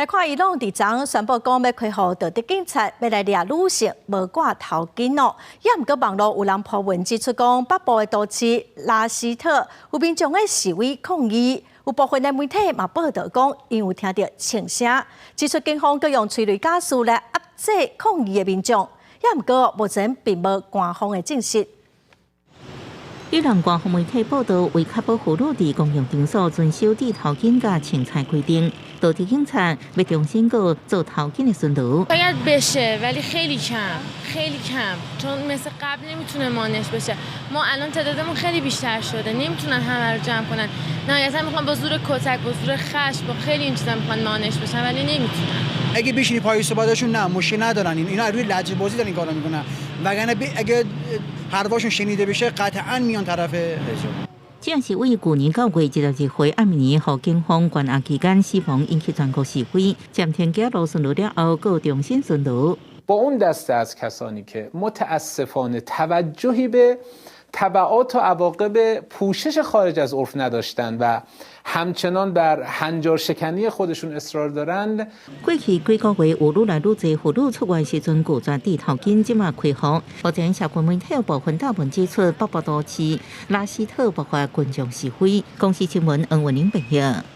來看伊朗佇昨宣布講欲開放道德警察，欲來掠女性無掛頭巾哦。也毋過網路有人 po 文指出講，北部的都市拉斯特有民眾咧示威抗議，有部分的媒體嘛報道講，𪜶有聽著槍聲，指出警方閣用催淚ガス來壓制抗議的民眾。也毋過目前並無官方的證實。伊朗官方媒體報道，為確保婦女佇公共場所遵守戴頭巾佮穿釵規定，道德警察欲重新閣做頭巾的巡邏。 باید بشه ولی خیلی کم خیلی کم چون مثل قبل نمیتونه مانعش بشه. ما الان تعدادمون خیلی بیشتر شده، نمیتونن همه رو جمع کنن. نهایتا میخوان با زور کتک، با زور خشم، با خیلی این چیزا میخوان مانعش بشن ولی نمیتونن. اگه بشینی پای صحبتشون نه مشکل ندارن. اینا روی لجبازی دارن این کارو میکنن، وگرنه اگه حرفاشون شنیده بشه قطعا میان طرف حجاب. 這是為舊年9月22日暗暝，予警方關押期間死亡，引起全國示威。暫停街路巡邏了後，閣重新巡邏。 با اون دسته از کسانی که متاسفانه توجهی به تبعات و عواقب پوشش خارج از عرف نداشتند و همچنان بر هنجار شکنی خودشون اصرار دارند. 過去幾個月有愈來愈濟婦女出外時陣拒絕戴頭巾，這馬開放。目前社群媒體有部分貼文指出，北部都市拉斯特爆發群眾示威。公視新聞黃文玲報道。